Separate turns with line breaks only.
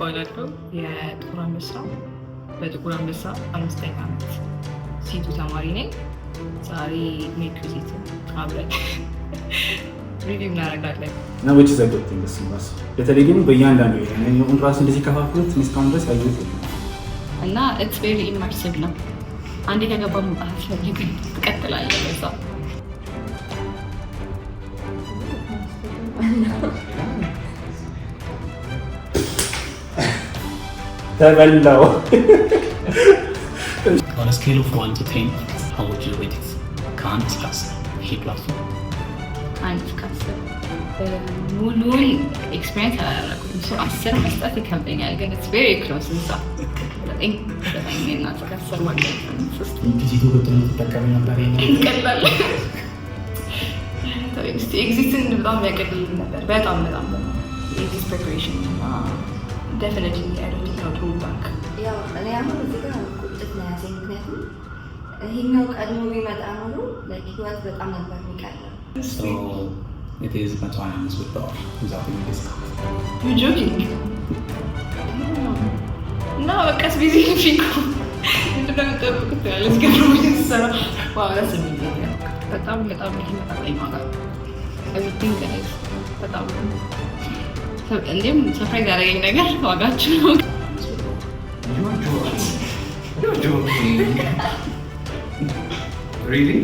እባላለሁ። የጥቁር አንበሳ በጥቁር አንበሳ አምስተኛ ዓመት C2 ተማሪ ነኝ። ዛሬ Mequisite ን አብረን review እናደርጋለን።
እና which is a good thing እሱ ራሱ በተለይ ግን በእያንዳንዱ area ራሱ እንደዚህ ከፋፍሎት እስካሁን ድረስ ያየሁት የለም።
እና it's very immersive ነው። አንዴ ከገባ መውጣት አትፈልግም፣ ትቀጥላለህ በዛ።
ተበላው።
On a scale of 1 to 10, how would you rate it? ከ1 እስከ 10 ይሄ platform?
ከ1 እስከ 10 ሙሉን experience አላደረጉትም። So 10 መስጠት ይከብደኛል፣ ግን it's very close፣ እዛ 9፣ 9 እና እስከ 10 ማለት ነው።
ጊዜቱ በጥሩ ትጠቀሚ ነበር?
ይቀላል። እስቲ exit ን በጣም ያቀልልን ነበር። በጣም በጣም exit preparation እና definitely I don't think I'll go back.
ያው እኔ አሁን እዚህ ጋር ቁጭት ነው ያዘኝ። ምክንያቱም ይሄኛው ቀድሞ ቢመጣ ኖሮ like ህይወት በጣም ነበር የሚቀለው።
So it is 125 ብር without any discount.
You joking? እና በቃስ busy ፊኮ ምንድን ነው የምጠብቁት? ያለች ገርሞኝ ስሰራ wow፣ ደስ የሚል በጣም በጣም ተመጣጣኝ ዋጋ፣ everything guys። በጣም እንዲሁም surprise ያደረገኝ ነገር ዋጋችሁ ነው።
You're joking. You're joking. Really?